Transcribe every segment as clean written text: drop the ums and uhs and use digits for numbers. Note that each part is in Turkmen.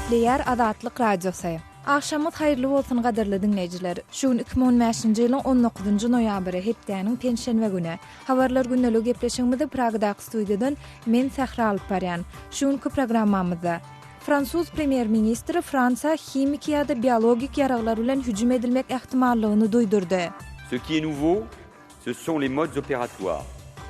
Gepleýär Azatlyk Radiosy. Agşamyňyz haýyrly bolsun gadyrly diňleýjiler. Şu gün 2015-nji ýylyň 19-njy noýabry, hepdäniň penşenbe güni. Habarlar gündeligi gepleşigimizi Pragadaky studiýadan men Sähra alyp barýan. Şu günki programmamyzda. Fransuz premýer-ministri Fransiýa himiki ýa-da biologik ýaraglar bilen hüjüm edilmek ähtimallygyny duýdurdy. Ce qui est nouveau, ce sont les modes opératoires,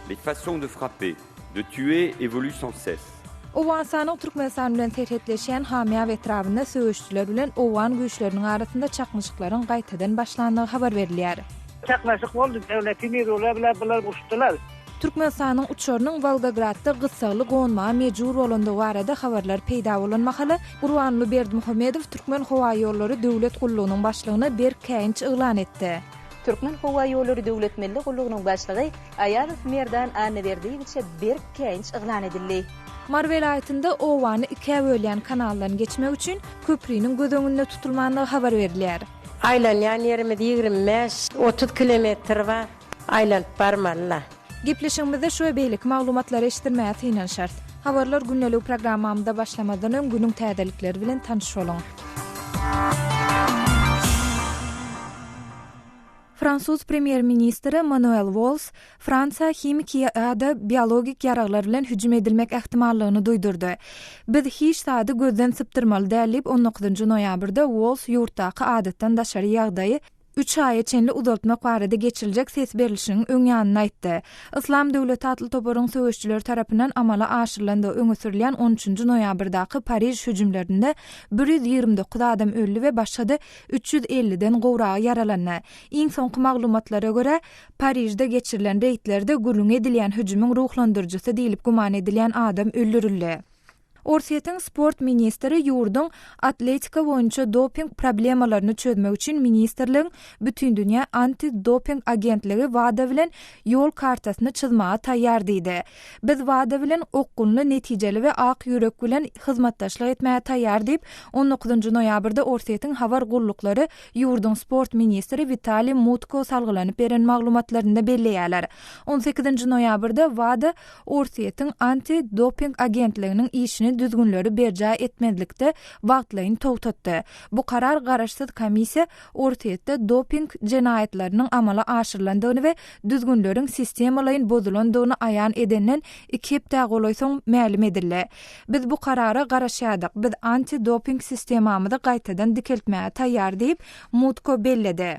les façons de frapper, de tuer évoluent sans cesse. Owganystanyň Türkmenistan bilen serhetleşýän Hamýab etrabynda söweşijiler bilen owgan güýçleriniň arasynda çaknyşyklaryň gaýtadan başlandygy habar berilýär. Çaknyşyk boldy, Döwleti Mirula bilen bular uruşdylar. Türkmenistanyň uçarynyň Wolgogradda gyssagly gonmaga mejbur bolandygy barada habarlar peýda bolan mahaly, Gurbanguly Berdimuhamedow Türkmenhowaýollary döwlet gullugynyň başlygyna berk käýinç yglan etdi. Türkmenhowaýollary döwlet milli gullugynyň başlygy Aýazow Merdan Annaberdiýewiçe berk käýinç yglan edildi. Mary welaýatynda obany ikä bölýän kanaldan geçmek üçin köpriniň göz öňünde tutulmandygy habar berilýär. Aýlanýan ýerimiz 25, 30 kilometr bar. Aýlanyp barmaly-la. Gepleşigimizde şu we beýleki maglumatlary eşitdirmäge synanyşarys. Habarlar gündeligi programmamyza başlamazdan öň günüň täzelikleri bilen tanyş boluň. Fransuz premýer-ministri Manuel Walls Fransiýa himiki ýa-da biologik ýaraglar bilen hüjüm edilmek ähtimallygyny duýdurdy. Biz hiç zady gözden sypdyrmaly däl diýip, on dokuzynjy noýabrda Walls ýurtdaky adatdan daşary ýagdaýy üç aýa çenli uzaltmak barada geçiriljek ses berlişigiň öň ýanynda aýtdy. Yslam döwleti atly toparyň söweşijileri tarapyndan amala aşyrylandygy öňe sürülýän on üçünji noýabrdaky Pariž hüjümlerinde 129 adam öldi we başga-da 350-den gowragy ýaralandy. Iň soňky maglumatlara görä, Parižde geçirilen reýdlerde gürrüňi edilýän hüjümiň ruhlandyryjysy diýlip güman edilýän adam öldürildi. Orsýetiň sport ministri ýurduň atletika boýunça doping problemalaryny çözmek üçin ministrligiň Bütindünýä anti-doping agentligi WADA bilen ýol kartasyny çyzmaga taýýar diýdi. Biz WADA bilen okgunly, netijeli we ak ýürek bilen hyzmatdaşlyk etmäge taýýar diýip, on dokuzynjy noýabrda Orsýetiň habar gulluklary ýurduň sport ministri Witaliý Mutko salgylanyp beren maglumatlarynda belleýärler. On sekizinji noýabrda WADA Orsýetiň Anti-doping agentliginiň işini düzgünleri berjaý etmezlikde wagtlaýyn togtatdy. Bu karar garaşsyz komissiýa Orsýetde doping jenaýatlarynyň amala aşyrylandygyny we düzgünleriň sistemalaýyn bozulandygyny aýan edenden iki hepdä golaý soň mälim edildi. Biz bu karara garaşýardyk. Biz anti-doping sistemamyzy gaýtadan dikeltmäge taýýar diýip, Mutko belledi.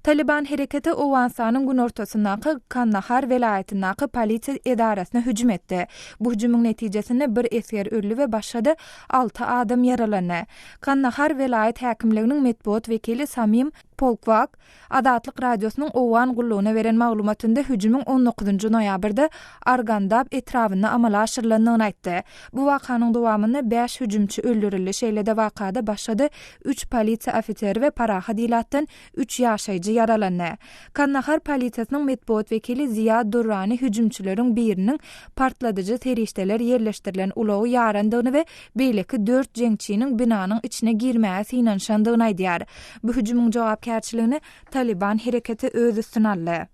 Talyban hereketi Owganystanyň günortasyndaky Kandahar welaýatyndaky polisiýa edarasyna hüjüm etdi. Bu hüjümiň netijesinde bir esger öldi we başga-da alty adam ýaralandy. Kandahar welaýat häkimliginiň metbugat wekili Samim Polkwak Azatlyk Radiosynyň Owgan gullugyna beren maglumatynda hüjümiň on dokuzynjy noýabrda Argandab etrabynda amala aşyrylandygyny aýtdy. Bu wakanyň dowamynda bäş hüjümçi öldürildi, şeýle-de wakada başga-da üç polisiýa ofiseri we parahat ilatdan üç ýaşaýjy ýaralandy. Kandahar polisiýasynyň metbugat wekili Ziýa Durrani hüjümçileriň biriniň partladyjy serişdeler ýerleşdirilen ulagy ýarandygyny we beýleki dört jeňçiniň binanyň içine girmäge synanyşandygyny aýdýar. Bu hüjümiň jogapkärçiligini Talyban hereketi öz üstüne aldy.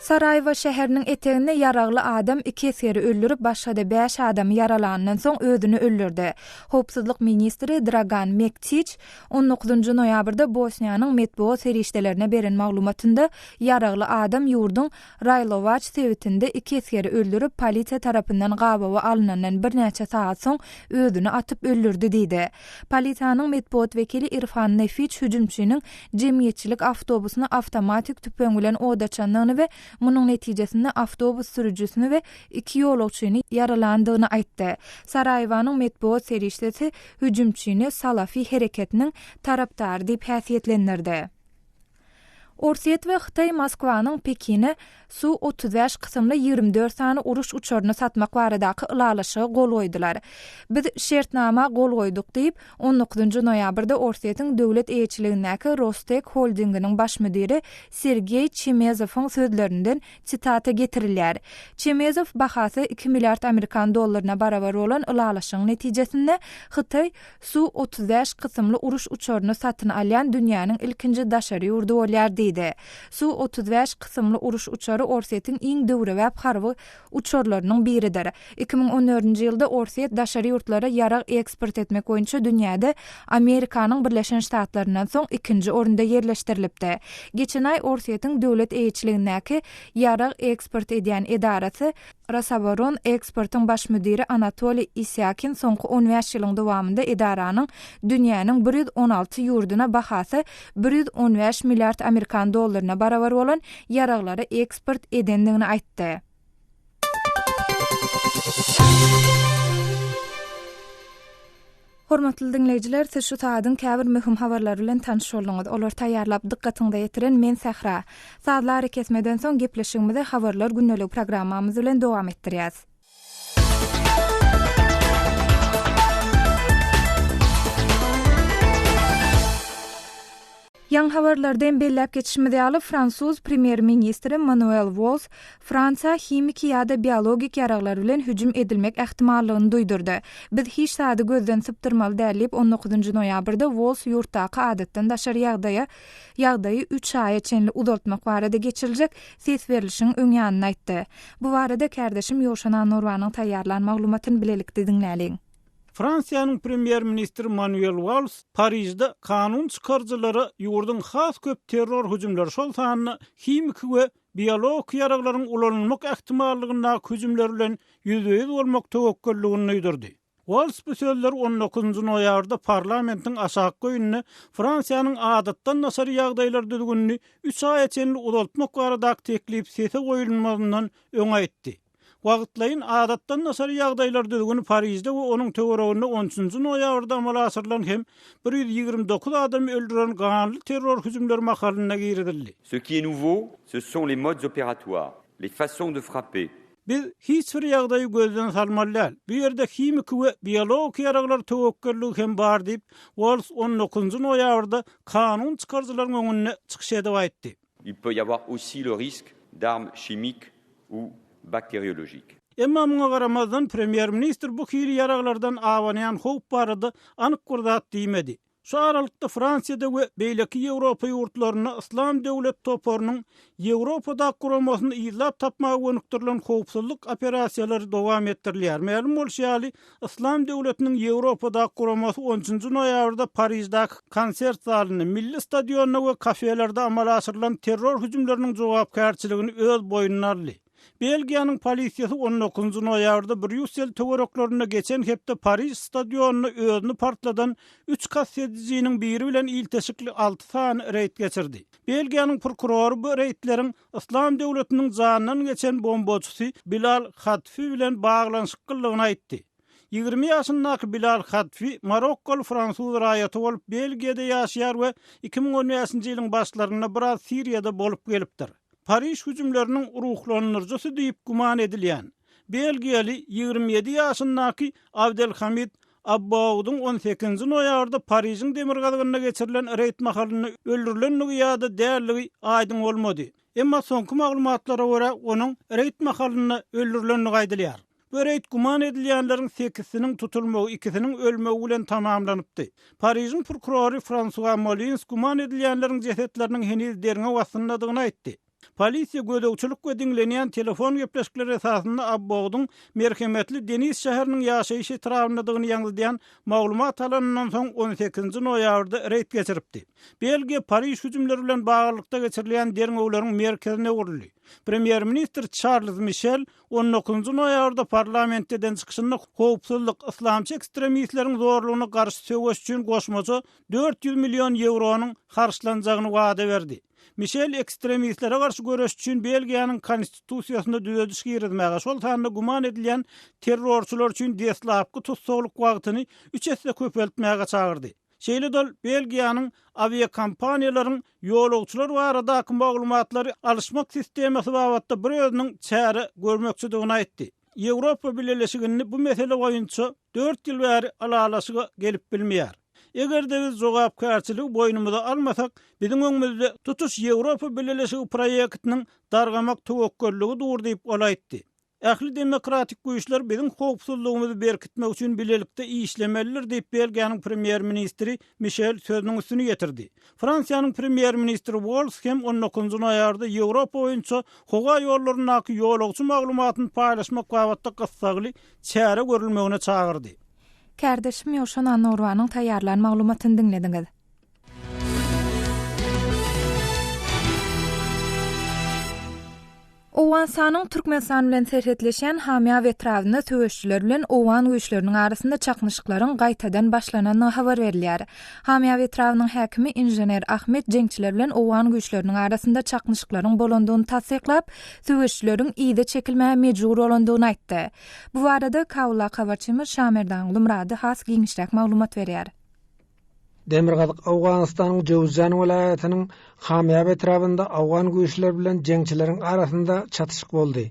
Saraýewo şäheriniň eteginde ýaragly adam iki esgeri öldürip, başga-da bäş adamy ýaralanyndan soň özüni öldürdi. Howpsuzlyk ministri Dragan Mektiç on dokuzynjy noýabrda Bosniýanyň metbugat serişdelerine beren maglumatynda ýaragly adam ýurduň Raýlowaç sebitinde iki esgeri öldürip, polisiýa tarapyndan gabawa alnandan birnäçe sagat soň özüni atyp öldürdi diýdi. Polisiýanyň metbugat wekili Irfan Nefiç hüjümçiniň jemgyýetçilik awtobusyna awtomatik tüpeň bilen od açandygyny we munuň netijesinde awtobus sürüjisini we iki ýolagçyny ýaralandygyny aýtdy. Saraýewanyň metbugat serişdesi hüjümçini Salafi hereketiniň tarapdary diýip häsiýetlendirdi. Orsýet we Hytaý Moskwanyň Pekine Su 35 kysymly 24 sany uruş uçaryny satmak baradaky ylalaşyga gol goýdular. Biz şertnama gol goýduk diýip, on dokuzynjy noýabrda Orsýetiň döwlet eýeçiligindäki Rostek holdinginiň baş müdiri Sergeý Çemezowyň sözlerinden sitata getirilýär. Çemezow bahasy iki milliard amerikan dollaryna barabar bolan ylalaşygyň netijesinde Hytaý Su 35 kysymly uruş uçaryny satyn alýan dünýäniň ilkinji daşary ýurdy bolýar diýdi. diýdi. Su 35 kysymly uruş uçary Orsýetiň iň döwrebap harby uçarlarynyň biridir. 2014-nji ýylda Orsýet daşary ýurtlara ýarag eksport etmek boýunça dünýäde Amerikanyň Birleşen Ştatlaryndan soň ikinji orunda ýerleşdirilipdi. Geçen aý Orsýetiň döwlet eýeçiligindäki ýarag eksport edýän edarasy Rosoboroneksportyň baş müdiri Anatoliý Isýakin soňky on bäş ýylyň dowamynda edaranyň dünýäniň 116 ýurduna bahasy 115 milliard amerikan dollaryna barabar bolan ýaraglary eksport edendigini aýtdy. Hormatly diňleýjiler, siz şu sagadyň käbir möhüm habarlary bilen tanyş bolduňyz. Olary taýýarlap dykgatyňyza ýetiren men Sähra. Sazly arakesmeden soň gepleşigimizi Habarlar gündeligi programmamyz bilen dowam etdirýäs. Ýaňy habarlarda hem belläp geçişimiz ýaly, fransuz premýer-ministri Manuel Walls Fransiýa himiki ýa-da biologik ýaraglar bilen hüjüm edilmek ähtimallygyny duýdurdy. Biz hiç zady gözden sypdyrmaly däl diýip, on dokuzynjy noýabrda Walls ýurtdaky adatdan daşary ýagdaýa ýagdaýy üç aýa çenli uzaltmak barada geçiriljek ses berlişigiň öň ýanynda aýtdy. Bu barada kärdeşim Ýowşan Annurbanyň taýýarlan maglumatyny bilelikde diňläliň. Fransiýanyň premýer-ministri Manuel Walls Parižde kanun çykaryjylara ýurduň has köp terror hüjümleri, şol sanda himiki we biologiki ýaraglaryň ulanylmak ähtimallygyndaky hüjümler bilen ýüzbe-ýüz bolmak töwekgelligini duýdurdy. Walls bu sözleri on dokuzynjy noýabrda parlamentiň aşakky öýünde Fransiýanyň adatdan daşary ýagdaýlar düzgünini üç aýa çenli uzaltmak baradaky teklip sese goýulmazyndan öň aýtdy. Wagtlaýyn adatdan daşary ýagdaýlar düzgüni Parižde we onuň töwereginde on üçünji noýabrda amala aşyrylan hem 129 adamy öldüren ganly terror hüjümleri mahalynda girizildi. Ce qui est nouveau, ce sont les modes opératoires, les façons de frapper. Biz hiç bir ýagdaýy gözden salmaly däl. Bu ýerde himiki we biologiki ýaraglar töwekgelligi hem bar diýip, Walls on dokuzynjy noýabrda kanun çykaryjylaryň öňünde çykyş edip aýtdy. Il peut y avoir aussi le risque d'armes chimiques ou bactériologiques. Emma muňa garamazdan, premýer-ministr bu hili ýaraglardan abanýan howp barada anyk bir zat diýmedi. Şu aralykda Fransiýada we beýleki Ýewropa ýurtlarynda Yslam döwlet toparynyň Ýewropadaky guramasyny yzlap tapmaga gönükdirilen howpsuzlyk operasiýalary dowam etdirilýär. Mälim bolşy ýaly, Yslam döwletiniň Ýewropadaky guramasy on üçünji noýabrda Pariždäki konsert zalynda, milli stadionda we kafelerde amala aşyrylan terror hüjümleriniň jogapkärçiligini öz boýnuna aldy. Belgiýanyň polisiýasy on dokuzynjy noýabrda Brýussel töwereklerinde geçen hepde Pariž stadionynda özüni partladan üç kast edijiniň biri bilen ilteşikli alty sany reýd geçirdi. Belgiýanyň prokurory bu reýdleriň Yslam döwletiniň janyndan geçen bombaçysy Bilal Hadfi bilen baglanyşyklydygyny aýtdy. 20 ýaşyndaky Bilal Hadfi marokkoly fransuz raýaty bolup, Belgiýada ýaşaýar we 2015-nji ýylyň başlarynda biraz Siriýada bolup gelipdir. Pariž hüjümleriniň ruhlandyryjysy diýip güman edilýän, belgiýaly 27 ýaşyndaky Abdelhamid Abbaudyň on sekizinji noýabrda Parižiň demirgazygynda geçirilen reýd mahalynda öldürilendigi ýa-da däldigi aýdyň bolmady. Emma soňky maglumatlara görä, onuň reýd mahalynda öldürilendigi aýdylýar. Bu reýd güman edilýänleriň sekizsiniň tutulmagy, ikisiniň ölmegi bilen tamamlanypdy. Parižiň prokurory Fransua Molins güman edilýänleriň jesetleriniň heniz derňew astyndadygyny aýtdy. Polisiýa gözegçilik we diňlenýän telefon gepleşikleri esasynda Abboudyň merhemetli Denis şäheriniň ýaşaýyş etrabyndadygyny ýaňzydýan maglumat alanyndan soň on sekizinji noýabrda reýd geçiripdi. Belgiýa Pariž hüjümleri bilen baglylykda geçirilýän derňewleriň merkezine öwrüldi. Premýer-ministr Çarlz Mişel on dokuzynjy noýabrda parlamentde eden çykyşynda howpsuzlyk, yslamçy ekstremistleriň zorlugyna garşy söweş üçin goşmaça 400 million ýewronyň harçlanjagyny wada berdi. Mişel ekstremistlere garşy göreş üçin Belgiýanyň Konstitusiýasyna düzediş girizmäge, şol sanda güman edilýän terrorçylar üçin deslapky tussaglyk wagtyny üç esse köpeltmäge çagyrdy. Şeýle-de ol Belgiýanyň awiakompaniýalaryň ýolagçylar baradaky maglumatlary alyşmak sistemasy babatda bir özüniň çäre görmekçidigini aýtdy. Ýewropa Bileleşigi indi bu mesele boýunça dört ýyl bäri ylalaşyga gelip bilmeýär. Eger-de biz jogapkärçiligi boýnumyza almasak, biziň öňümizde tutuş Ýewropa Bileleşigi proýektiniň dargamak töwekgelligi dur diýip, ol aýtdy. Ähli demokratik güýçler biziň howpsuzlygymyzy berkitmek üçin bilelikde işlemelidir diýip, Belgiýanyň premýer-ministri Mişel sözüniň üstüni ýetirdi. Fransiýanyň premýer-ministri Walls hem on dokuzynjy noýabrda Ýewropa boýunça howa ýollaryndaky ýolagçy maglumatyny paýlaşmak babatda gyssagly çäre görülmegine çagyrdy. Kärdeşim Ýowşan Annagurbanyň taýýarlan maglumatyny diňlediňiz. Owganystanyň Türkmenistan bilen serhetleşýän Hamýab etrabynda söweşijiler bilen owgan güýçleriniň arasynda çaknyşyklaryň gaýtadan başlanandygy habar berilýär. Hamýab etrabynyň häkimi inžener Ahmet jeňçiler bilen owgan güýçleriniň arasynda çaknyşyklaryň bolandygyny tassyklap, söweşijileriň yza çekilmäge mejbur bolandygyny aýtdy. Bu barada Kabuldaky habarçymyz Şamerdanguly Myrady has giňişräk maglumat berýär. Demirgazyk Owganystanyň Jöwüzjan welaýatynyň Hamýab etrabynda owgan güýçleri bilen jeňçileriň arasynda çatyşyk boldy.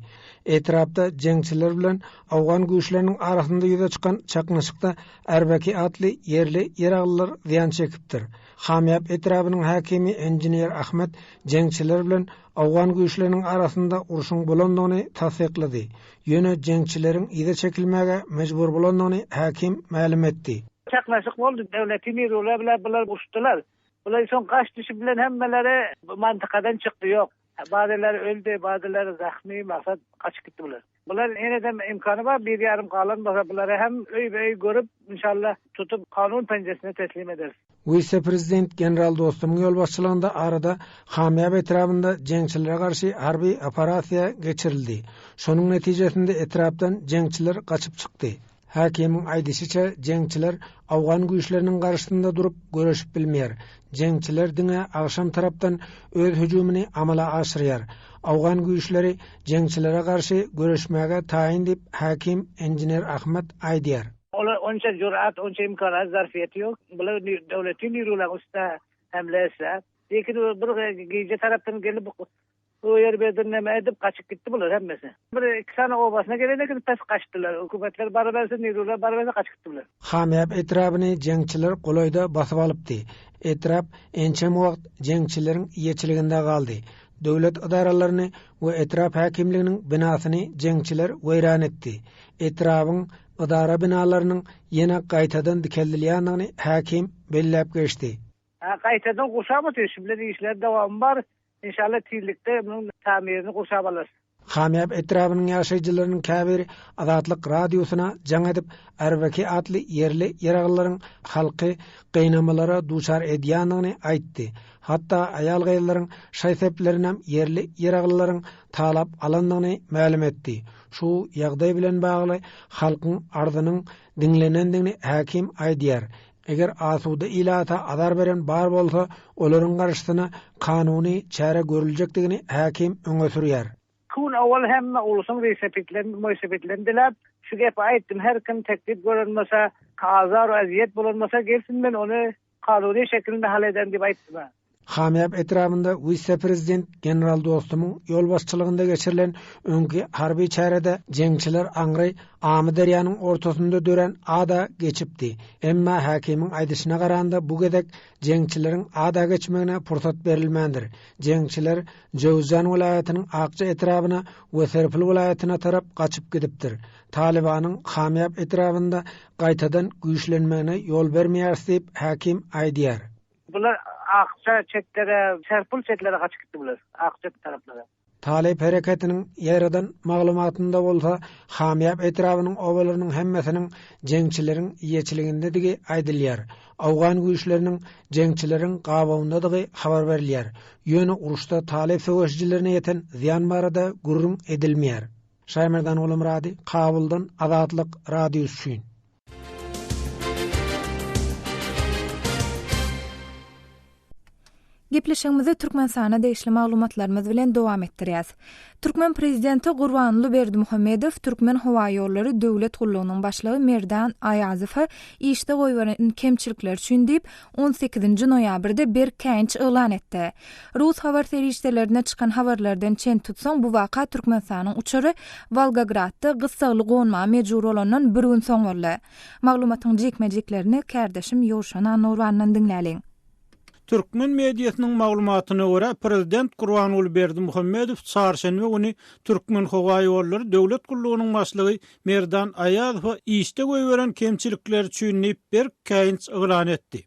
Etrapda jeňçiler bilen owgan güýçleriniň arasynda ýüze çykan çaknyşykda Ärbeki atly ýerli ýaraglylar zyýan çekipdir. Hamýab etrabynyň häkimi engineer Ahmet jeňçiler bilen owgan güýçleriniň arasynda urşuň bolandygyny tassyklady. Ýöne jeňçileriň yza çekilmäge mejbur bolandygyny häkim mälim etdi. Çaknaşyk boldy. Döwleti Mirula bilen bular uruşdylar. Bular soň gaç düşüp bilen hemmeleri bu mantykadan çykdy ýok. Bazylary öldi, bazylary zahmy, maksat gaçyp gitdi bular. Bular henizem imkany bar, bir ýarym galan bolsa bulary hem öý-be-öý görüp, inşallah tutup kanun penjesine teslim ederis. Wise-prezident general Dostumyň ýolbaşçylygynda arada Hamýab etrabynda jeňçilere garşy harby operasiýa geçirildi. Şonuň netijesinde etrapdan jeňçiler gaçyp çykdy. Häkimiň aýdyşyça, jeňçiler owgan güýçleriniň garşysynda durup göreşip bilmeýär. Jeňçiler diňe agşam tarapdan öz hüjümini amala aşyrýar. Owgan güýçleri jeňçilere garşy göreşmäge taýyn diýip, häkim engineer Ahmet aýdýar. Olar onça jurat, onça imkanat, zarfiýeti ýok. Bular döwleti nirulaň üstüne hemle etse. Lekin bir gije tarapdan gelip O ýer berdi neme edip gaçyp gitdi bular hemmesi. Bir iki sany obasyna gelen eken pes gaçdylar. Hökümetler baryberse Nirular baryberse gaçyp gitdi bular. Hamýap etrabyny jeňçiler golaýda basyp alypdy. Etrap ençeme wagt jeňçileriň eýeçiliginde galdy. Döwlet edaralaryny we etrap häkimliginiň binasyny jeňçiler weýran etdi. Etrabyň edara binalarynyň ýene gaýtadan dikeldilýändigini häkim belläp geçdi. Ha gaýtadan gurşap otyr şu bilen işler dowamy bar. Inşallah tizlikde munuň tamirini gurşap alarys. Hamýap etrabynyň ýaşaýjylarynyň käbiri Azatlyk Radiosyna jaň edip, Arbeki atly ýerli ýaraglylaryň halky gynamalara duçar edýändigini aýtdy. Hatda aýal-gyzlaryň şaý-seplerinem ýerli ýaraglylaryň talap alandygyny mälim etdi. Şu ýagdaý bilen bagly halkyň arzynyň diňlenendigini häkim aýdýar. Eger asuda ilata azar beren bar bolsa, olaryň garşysyna kanuny çäre görüljekdigini häkim öňe sürýär. Gün owal hemme ulusyň wesipetlerini, moýsepetlerini diläp, şu gepi aýtdym, her kim teklip gören bolsa, azar, ezýet bolan bolsa gelsin men ony kanuny şekilinde hal ederin diýip aýtdym. Hamýap etrabynda wise-prezident general Dostumyň ýolbaşçylygynda geçirilen öňki harby çärede jeňçiler aňry Amyderýanyň ortasynda dörän ada geçipdi. Emma häkimiň aýdyşyna garanda bu gezek jeňçileriň ada geçmegine pursat berilmändir. Jeňçiler Jöwüzjan welaýatynyň Akja etrabyna we Serpil welaýatyna tarap gaçyp gidipdir. Talybanyň Hamýap etrabynda gaýtadan güýçlenmegine ýol bermeýäris diýip, häkim aýdýar. Bular Akja çetlere, Serpil çetlere gaçyp gitdi bular, Akja taraplara. Talyp hereketiniň ýaýradan maglumatynda bolsa, Hamýap etrabynyň obalarynyň hemmesiniň jeňçileriň eýeçiligindedigi aýdylýar. Owgan güýçleriniň jeňçileriň gabawyndadygy habar berilýär. Ýöne uruşda talyp söweşijilerine ýeten zyýan barada gürrüň edilmeýär. Şaýmerdan Gulumyrady, Kabuldan Azatlyk Radiosy üçin. Gepleşigimizi Türkmenistana degişli maglumatlarymyz bilen dowam etdirýäs. Türkmen prezidenti Gurbanguly Berdimuhamedow Türkmenhowaýollary döwlet gullugynyň başlygy Merdan Aýazowa işde goýberen kemçilikleri üçin diýip, on sekizinji noýabrda berk käýinç yglan etdi. Rus habar serişdelerinde çykan habarlardan çen tutsaň, bu waka Türkmenistanyň uçary Wolgogradda gyssagly gonmaga mejbur bolandan bir gün soň boldy. Maglumatyň jikme-jiklerini kärdeşim Ýowşan Annagurbandan diňläliň. Türkmen mediasynyň maglumatyna görä, prezident Gurbanguly Berdimuhamedow çarşenbe güni Türkmenhowaýollary döwlet gullugynyň başlygy Merdan Aýazowa işde goýberen kemçilikleri üçin diýip berk käýinç yglan etdi.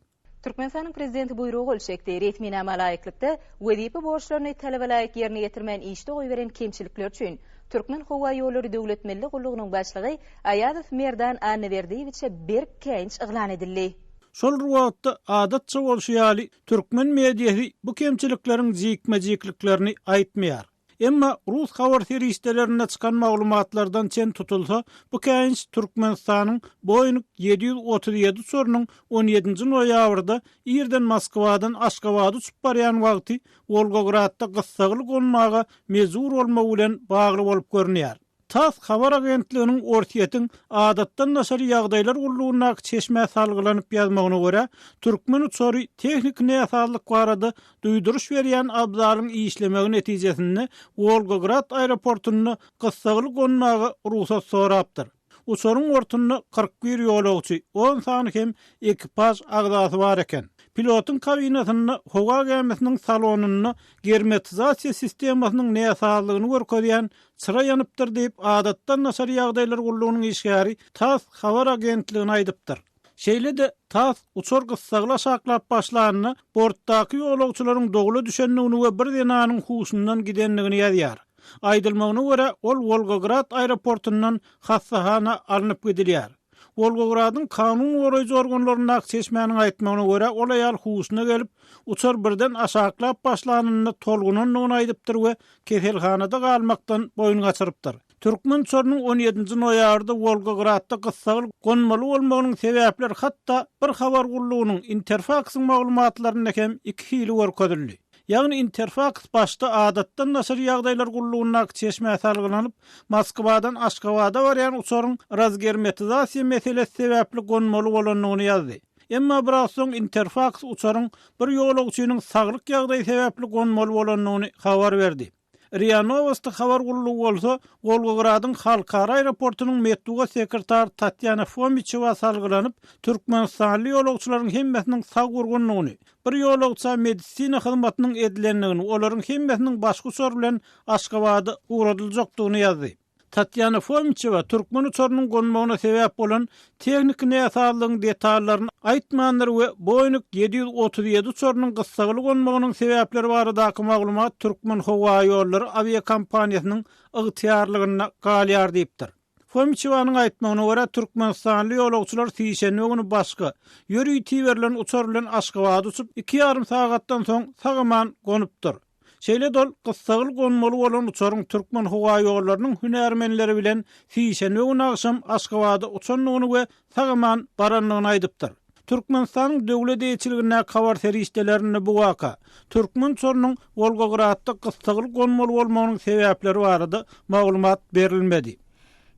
Türkmenistanyň Prezidenti buýruga gol çekdi. Resminama laýyklykda, wezipe borçlaryny talabalaýyk ýerine ýetirmän işde goýberen kemçilikleri üçin Türkmenhowaýollary döwlet milli gullugynyň başlygy Aýazow Merdan Annaberdiýewiçe berk käýinç yglan edildi. Şol bir wagtda, adatça bolşy ýaly, türkmen mediasy bu kemçilikleriň jikme-jikliklerini aýtmaýar. Emma rus habar serişdelerinde çykan maglumatlardan çen tutulsa, bu käýinç Türkmenistanyň Boeing 737 uçarynyň on ýedinji noýabrda irden Moskwadan Aşgabada uçup barýan wagty Wolgogradda gyssagly gonmaga mejbur bolmagy bilen bagly bolup görünýär. Tass habar agentliginiň Orsýetiň Adatdan daşary ýagdaýlar gullugyndaky çeşmä salgylanyp ýazmagyna görä, türkmen uçary tehniki näsazlyk barada duýduryş berýän abzalyň işlemegi netijesinde Wolgograd aeroportunda gyssagly gonmaga rugsat sorapdyr. Uçaryň bortunda 41 ýolagçy, on sany hem ekipaž agzasy bar eken. Pilotyň kabinasynda howa gämisiniň salonynda germetizasiýa sistemasynyň näsazlygyny görkezýän Çyra ýanypdyr diýip, Adatdan daşary ýagdaýlar gullugynyň işgäri tass habar agentligine aýdypdyr. Şeýle-de, tass uçar gyssagly aşaklap başlanda, bortdaky ýolagçylaryň dowla düşendigini we bir zenanyň huşundan gidendigini ýazýar. Aýdylmagyna görä, ol Wolgograd aeroportundan hassahana alnyp gidilýär. Wolgogradyň kanun goraýjy organlaryndaky çeşmäniň aýtmagyna görä, ol aýal huşuna gelip, uçar birden aşaklap başlanynda tolgunandygyny aýdypdyr we keselhanada galmakdan boýun gaçyrypdyr. Türkmen uçarynyň on ýedinji noýabrda Wolgogradda gyssagly gonmaly bolmagynyň sebäpleri hatda bir habar gullugynyň, Interfaksyň maglumatlarynda hem iki hili görkezildi. Ýagny Interfaks başda Adatdan daşary ýagdaýlar gullugyndaky çeşmä salgylanyp, Moskwadan Aşgabada barýan uçaryň razgermetizasiýa meselesi sebäpli gonmaly bolandygyny ýazdy. Emma biraz soň Interfaks uçaryň bir ýolagçynyň saglyk ýagdaýy sebäpli gonmaly bolandygyny habar berdi. Ria Nowosti habar gullugy bolsa, Wolgogradyň halkara aeroportunyň metbugat sekretary Tatýana Fomiçewa salgylanyp, türkmenistanly ýolagçylaryň hemmesiniň sag-gurgundygyny, bir ýolagça medisina hyzmatynyň edilendigini, olaryň hemmesiniň başga uçar bilen Aşgabada ugradyljakdygyny ýazdy. Tatýana Fomiçewa türkmen uçarynyň gonmagyna sebäp bolan tehniki näsazlygyň detallaryny aýtmandyr we Boeing 737 uçarynyň gyssagly gonmagynyň sebäpleri baradaky maglumat Türkmenhowaýollary awiakompaniýasynyň ygtyýarlygynda galýar diýipdir. Fomiçewanyň aýtmagyna görä, türkmenistanly ýolagçylar sişenbe güni başga, ýörite iberilen uçar bilen Aşgabada uçup, iki ýarym sagatdan soň sag-aman gonupdyr. Şeýle-de ol gyssagly gonmaly bolan uçaryň Türkmenhowaýollarynyň hünärmenleri bilen sişenbe güni agşam Aşgabada uçandygyny we sag-aman barandygyny aýdypdyr. Türkmenistanyň döwlet eýeçiligindäki habar serişdelerinde bu waka, türkmen uçarynyň Wolgogradda gyssagly gonmaly bolmagynyň sebäpleri barada maglumat berilmedi.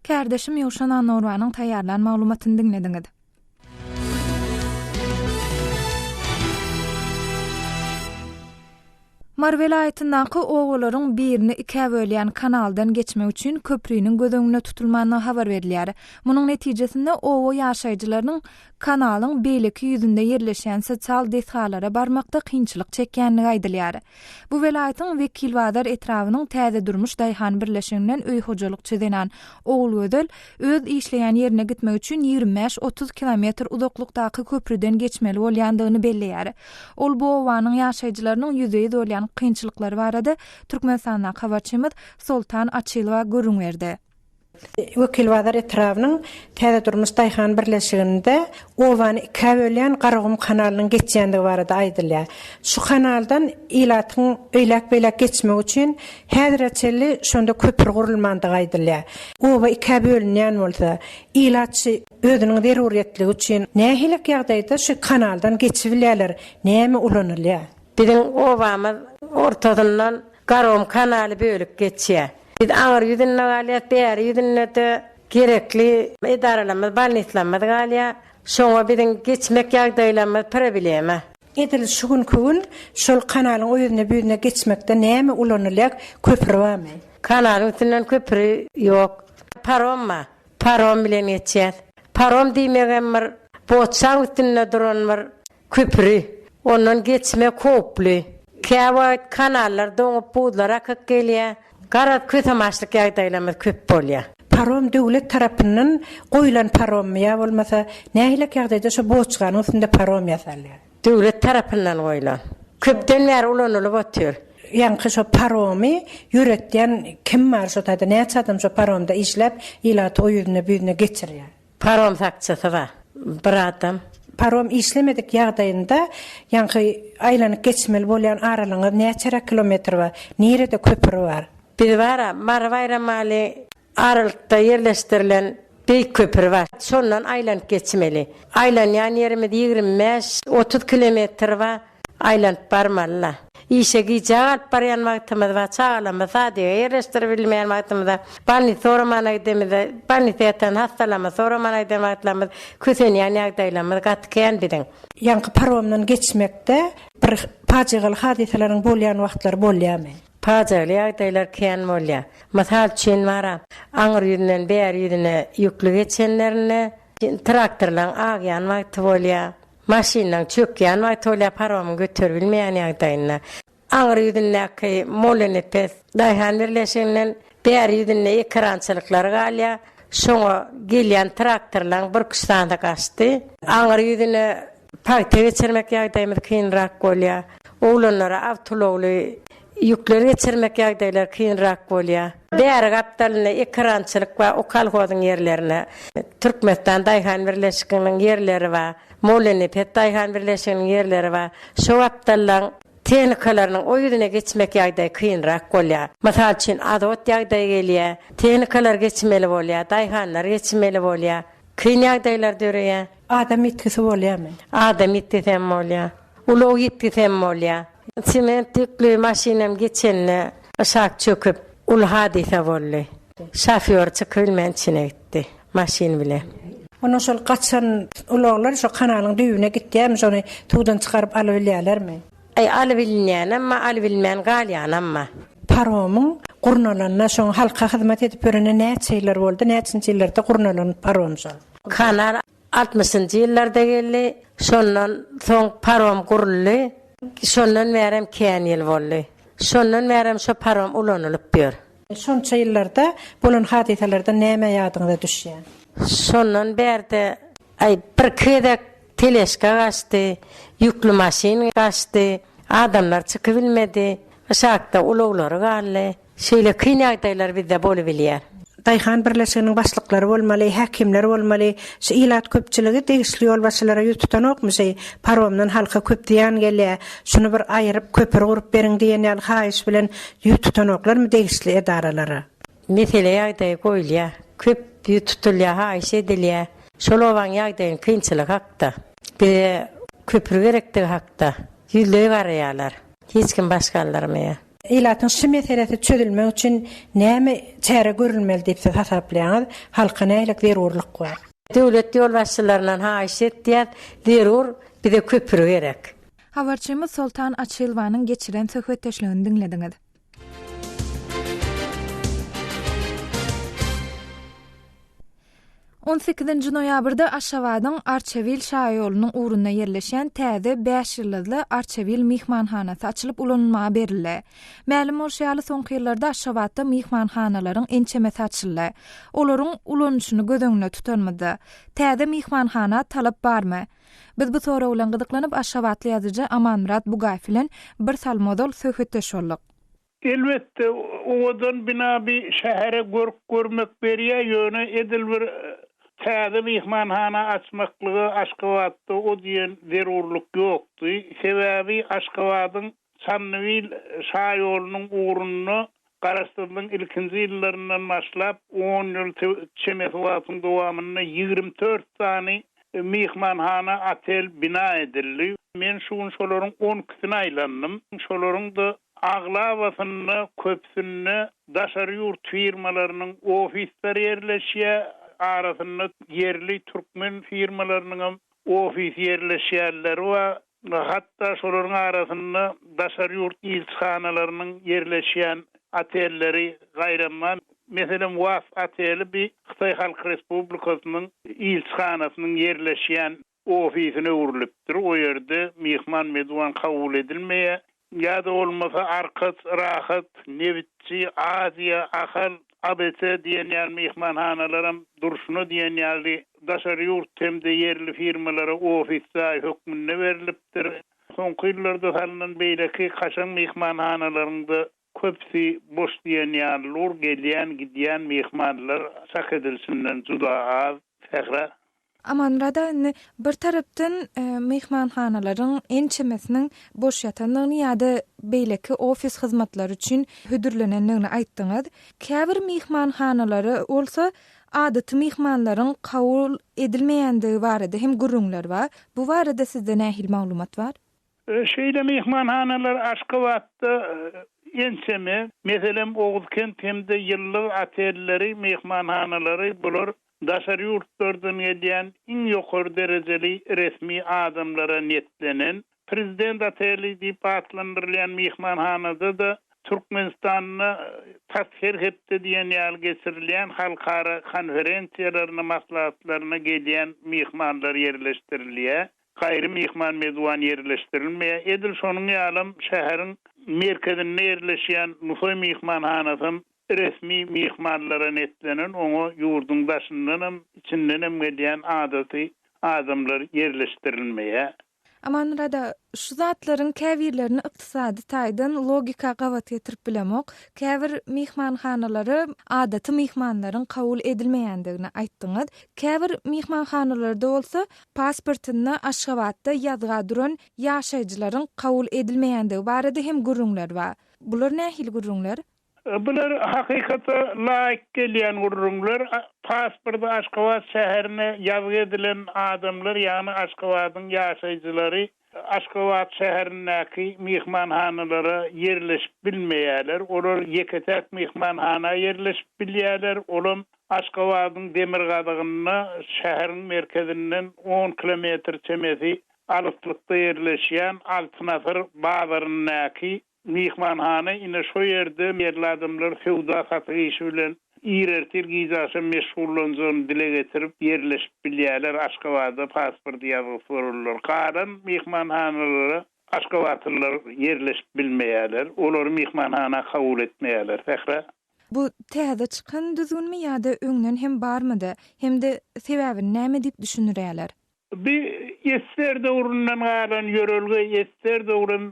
Kärdeşim Ýowşan Annagurbanyň taýýarlan maglumatyny diňlediňiz. Mary welaýatyndaky obalaryň birini ikä bölýän kanaldan geçmek üçin köpriniň göz öňünde tutulmandygy habar berilýär. Munuň netijesinde oba ýaşaýjylarynyň kanalyň beýleki ýüzünde ýerleşýän sosial desgalara barmakda kynçylyk çekýändigi aýdylýar. Bu welaýatyň Wekilbazar etrabynyň Täze durmuş daýhan birleşiginden öý hojalykçy zenan Ogulgözel öz işleýän ýerine gitmek üçin 25-30 kilometr uzaklykdaky köprüden geçmeli bolýandygyny belleýär. Ol bu obanyň ýaşaýjylarynyň ýüzbe-ýüz bolýan kynçylyklary barada Türkmenistandaky habarçymyz Soltan Açylowa gürrüň berdi. Wekilbazar etrabynyň Täze durmuş daýhan birleşiginde obany ikä bölýän Garagum kanalynyň geçýändigi barada aýdylýar. Şu kanaldan ilatyň eýläk-beýläk geçmegi üçin häzire çenli şonda köpri gurulmandygy aýdylýar. Oba ikä bölünýän bolsa, ilat şu özüniň zeruryýetligi üçin nähilek ýagdaýda şu kanaldan geçibilýärler, näme ulanylýar? Biziň obamyz ortasyndan Garagum kanaly bölüp geçýär. Biz aňry ýüzünde galýas, bäri ýüzünde-de gerekli edaralarymyz, bolnislarymyz galýar. Şoňa biziň geçmek ýagdaýlarymyz problema. Edil şu günki gün şol kanalyň o ýüzüne bu ýüzüne geçmekde näme ulanylýar, köpri barmy? Kanalyň üstünden köpri ýok. Parom bar. Parom bilen geçýäs. Parom diýmegem bir boçaň üstünde duran bir köpri. Ondan geçmek howply. Käwagt kanallar doňup, buzlar akyp gelýär. Garaz, kösemaçlyk ýagdaýlarymyz köp bolýar. Parom döwlet tarapyndan goýlan parommy ýa bolmasa nähilek ýagdaýda şo boçkanyň üstünde parom ýasalýar? Döwlet tarapyndan goýlan. Köpden bäri ulanylyp otyr. Ýaňky şo paromy ýöretýän kim bar şo taýda näçe adam şo paromda işläp ilaty o ýüzüne bu ýüzüne geçirýär? Parom sakçysy bar. Bir adam. Parom işlemedik ýagdaýynda ýaňky aýlanyp geçmeli bolýan aralygyňyz näçeräk kilometr bar? Nirede köpri bar? Biz bar-a, Mary-Baýramaly aralykda ýerleşdirilen beýik köpri bar. Şondan aýlanyp geçmeli. Aýlanýan ýerimiz 25, 30 kilometr bar. Aýlanyp barmaly-la. Işe gijä galyp barýan wagtymyz bar, çagalarymyzy sadige ýerleşdirip bilmeýän wagtymyzda, bolnisa soramana gidemizde, bolnisa ýatan hassalarymyzy soramana giden wagtlarymyz kösenýän ýagdaýlarymyz gaty kän biziň. Ýaňky paromdan geçmekde bir pajygaly hadysalaryň bolýan wagtlary bolýarmy? Pajygaly ýagdaýlar kän bolýar. Mysal üçin, bar-a, aňry ýüzünden bäri ýüzüne ýükli geçenlerinde traktorlaryň agýan wagty bolýar. Maşynlaň çökýän wagty bolýar paromyň göterip bilmeýän ýagdaýynda. Aňry ýüzündäki Mollanepes daýhan birleşiginden bäri ýüzünde ekerançylyklary galýar. Şoňa gelýän traktorlaň birküç sany gaçdy. Aňry ýüzüne pagta geçirmek ýagdaýymyz kynrak bolýar. Oglanlara awtoulagly ýükler geçirmek ýagdaýlary kynrak bolýar. Bäri gapdalynda ekerançylyk bar, o kolhozyň ýerlerine. Türkmenistan daýhan birleşiginiň ýerleri bar. Mollanepes daýhan birleşiginiň ýerleri bar. Şo gapdallaň tehnikalarynyň o ýüzüne geçmek ýagdaýy kynrak bolýar. Mysal üçin, azot ýagdaýy gelýär. Tehnikalar geçmeli bolýar, daýhanlar geçmeli bolýar. Kyn ýagdaýlar döreýär. Adam ýitgisi bolýarmy? Adam ýitgisi hem bolýar. Ulag ýitgisi hem bolýar. Sement ýükli maşynam geçende yşak çöküp, uly hadysa boldy. Şofýor çykybilmän içine gitdi maşyn bilen. Onda şol gaçan ulaglar şo kanalyň düýbüne gitýärmi, şony suwdan çykaryp alybilýärlermi? Aý, alybilinýänem bar, alybilmän galýanam bar. Paromyň gurnalanyna, şoň halka hyzmat edip ýörenine näçe ýyllar boldy, näçinji ýyllarda gurnalan parom şol? Kanal altmyşynjy ýyllarda geldi, şondan soň parom guruldy, şondan bärem kän ýyl boldy. Şondan bärem şo parom ulanylyp ýör. Şonça ýyllarda bolan hadysalardan näme ýadyňyza düşýär? Şondan bärde Aý, birki gezek teležka gaçdy, ýükli maşyn gaçdy, adamlar çykybilmedi, yşakda ulaglary galdy. Şeýle kyn ýagdaýlar bizde bolubilýär. Daýhan birleşiginiň başlyklary bolmaly, häkimler bolmaly. Şu ilat köpçüligi degişli ýolbaşçylara ýüz tutanokmy şeý, paromdan halka köp zyýan gelýär, şuny bir aýyryp, köpri gurup beriň diýen ýaly haýyş bilen ýüz tutanoklarmy degişli edaralara? Mesele ýagdaýy goýulýar. Köp ýüz tutulýar, haýyş edilýär. Şol obaň ýagdaýynyň kynçylygy hakda, bize köpri gerekdigi hakda ýüzleý garaýarlar. Hiç kim baş galdyrmaýar. Ilatyň şu meselesi çözülmek üçin näme çäre görülmeli diýip siz hasaplaýaňyz? Halka nähili zerurlyk bar? Döwlet ýolbaşçylaryndan haýyş etýäs, zerur bize köpri gerek. Habarçymyz Soltan Açylowanyň geçiren söhbetdeşligini diňlediňiz. On sekizinji noýabrda Aşgabadyň Arçabil şaýolunyň ugrunda ýerleşýän täze bäş ýyldyzly Arçabil myhmanhanasy açylyp ulanylmaga berildi. Mälim bolşy ýaly, soňky ýyllarda Aşgabatda myhmanhanalaryň ençemesi açyldy. Olaryň ulanyşyny göz öňünde tutanymyzda, täze myhmanhana talap barmy? Biz bu sorag bilen gyzyklanyp, aşgabatly ýazyjy Amanmyrat Bugaýew bilen bir salym ozal söhbetdeş bolduk. Elbetde, owadan bina bi şähere görk görmek berýär, ýöne edil bir täze myhmanhana açmaklyga Aşgabatda o diýen zerurlyk ýokdy. Sebäbi Aşgabadyň Çandybil şaýolunyň ugrunda Garaşsyzlygyň ilkinji ýyllaryndan başlap, on ýyl çemesi wagtyň dowamynda 24 sany myhmanhana, otel bina edildi. Men şu gün şolaryň on ikisine aýlandym. Şolaryň-da aglabasynda, köpüsinde daşary ýurt firmalarynyň ofisleri ýerleşýär, arasynda ýerli türkmen firmalarynyňam ofis ýerleşýänleri bar. Hatda şolaryň arasynda daşary ýurt ilçihanalarynyň ýerleşýän otelleri gaýram bar. Meselem, Was oteli bi Hytaý Halk Respublikasynyň ilçihanasynyň ýerleşýän. ofisine öwrülipdir. O ýerde myhman-medwan kabul edilmeýär. Ýa-da bolmasa Arkaç, Rahat, Nebitçi, Aziýa, Ahal, ABC diýen ýaly myhmanhanalaram durşuna diýen ýaly daşary ýurt hem-de ýerli firmalara ofis jaý hökmünde berlipdir. Soňky ýyllarda salnan beýleki kaşaň myhmanhanalaryň-da köpüsi boş diýen ýaly dur, gelýän, gidýän myhmanlar çak edilişinden juda az. Sähra. Amanmyrada indi bir tarapdan myhmanhanalaryň ençemesiniň boş ýatandygyny ýa-da beýleki ofis hyzmatlary üçin hödürlenendigini aýtdyňyz. Käbir myhmanhanalara bolsa adaty myhmanlaryň kabul edilmeýändigi barada hem gürrüňler bar. Bu barada sizde nähili maglumat bar? Şeýle myhmanhanalar Aşgabatda ençeme. Meselem, Oguzkent hem-de Ýyldyz otelleri, myhmanhanalary bular daşary ýurtlardan gelýän iň ýokary derejeli resmi adamlara niýetlenen. Prezident oteli diýip atlandyrylýan myhmanhanada-da Türkmenistanda tas her hepde diýen ýaly geçirilýän halkara konferensiýalaryna, maslahatlaryna gelýän myhmanlar ýerleşdirilýär. Gaýry myhman-mezuwan ýerleşdirilmeýär. Edil şonuň ýalam şäheriň merkezinde ýerleşýän Nusaý myhmanhanasam resmi myhmanlara netlenen, oňa ýurduň daşyndanam, içindenem gelýän adaty adamlar ýerleşdirilmeýär. Amanmyrada, şu zatlaryň käbirlerini ykdysady taýdan logika gabat getirip bilemok. Käbir myhmanhanalara adaty myhmanlaryň kabul edilmeýändigini aýtdyňyz. Käbir myhmanhanalarda bolsa pasportynda Aşgabatda ýazga duran ýaşaýjylaryň kabul edilmeýändigi barada hem gürrüňler bar. Bular nähili gürrüňler? Bular hakykata laýyk gelýän gürrüňler. Pasporty Aşgabat şäherine ýazgy edilen adamlar, ýagny Aşgabadyň ýaşaýjylary Aşgabat şäherindäki myhmanhanalara ýerleşip bilmeýärler. Olar ýeke-täk myhmanhana ýerleşip bilýärler, olam Aşgabadyň demirgazygynda, şäheriň merkezinden on kilometr çemesi alyslykda ýerleşýän Altyn asyr bazaryndaky Myhmanhana ine şo ýerde ýerli adamlar söwda-satyk işi bilen ir ertir giç agşam meşgullanjagyny dile getirip ýerleşip bilýärler Aşgabada pasporty ýazgysy bolanlar. Galan myhmanhanalara aşgabatlylar ýerleşip bilmeýärler. Olary myhmanhana kabul etmeýärler. Sähra. Bu täze çykan düzgünmi ýa-da öňden hem barmydy? Hem-de sebäbini näme diýip düşündirýärler? Bu ssr döwründen galan ýörelge, ssr döwrem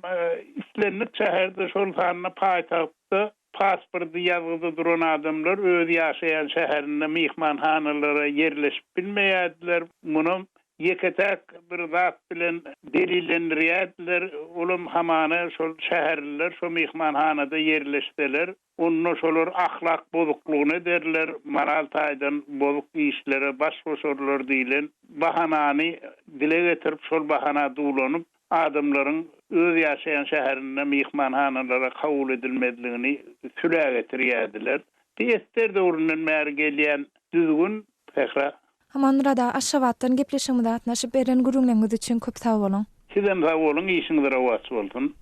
islendik şäherde, şol sanda paýtagtda pasporty ýazgyda duran adamlar öz ýaşaýan şäherinde myhmanhanalara ýerleşip bilmeýärdiler. Munam ýeke-täk bir zat bilen delillendirýärdiler, olam hamana şol şäherliler şo myhmanhanada ýerleşseler, Onda şolar ahlak bozuklygyny ederler, moral taýdan bozuk işlere baş goşarlar diýlen bahanany dile getirip, şol bahana duwlanyp, adamlaryň öz ýaşaýan şäherinde myhmanhanalara kabul edilmezligini sülä getirýärdiler. Bu ester döwründen bäri gelýän düzgün, Sähra. Amanmyrat aga Aşgabatdan gepleşigimize gatnaşyp beren gürrüňleriňiz üçin köp sag boluň. Sizem sag boluň işiňiz rowaç bolsun.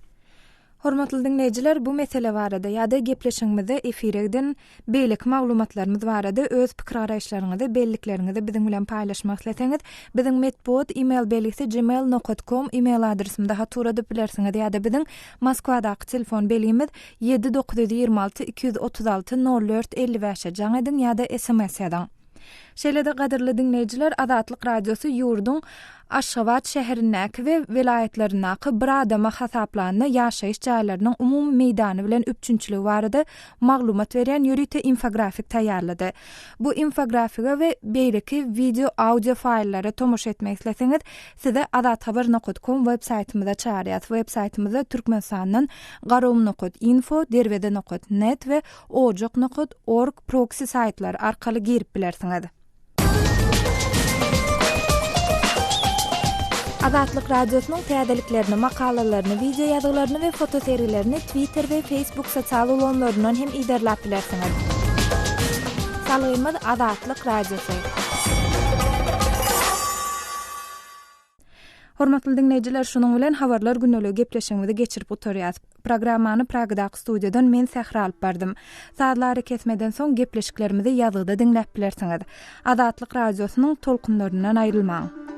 Hormatly diňleýjiler bu mesele barada ýa-da gepleşigimizde efire giden beýleki maglumatlarymyz barada öz pikir-garaýyşlaryňyzy, bellikleriňizi biziň bilen paýlaşmak isleseňiz, biziň metbugat email belgisi gmail nokat kom email adresimize hat ugradyp bilersiňiz ýa-da biziň Moskwadaky telefon belgimiz ýedi 926 236 nol dört 55-e jaň ediň ýa-da sms ýazyň. Şeýle-de gadyrly diňleýjiler Azatlyk Radiosy ýurduň Aşgabat şäherindäki we welaýatlaryndaky bir adama hasaplanda ýaşaýyş jaýlarynyň umumy meýdany bilen üpjünçiligi barada maglumat berýän ýörite infografik taýýarlady. Bu infografige we beýleki wideo, audio faýllara tomaşa etmek isleseňiz, sizi azathabar nokat kom web saýtymyza çagyrýas. Web saýtymyzda Türkmenistandan garagum nokat info, derweze nokat net we ojak nokat org proksi saýtlary arkaly girip bilersiňiz. Azatlyk Radiosynyň täzeliklerini, makalalaryny, wideo ýazgylaryny we fotosergilerini Twitter we Facebook sosial ulgamlaryndan hem yzarlap bilersiňiz. Salgymyz Azatlyk Radiosy. Hormatly diňleýjiler, şunuň bilen Habarlar gündeligi gepleşigimizi geçirip gutarýas. Programmany Pragadaky studiýadan men Sähra alyp bardym. Sazly arakesmeden soň gepleşiklerimizi ýazgyda diňläp bilersiňiz. Azatlyk Radiosynyň tolkunlaryndan aýrylmaň!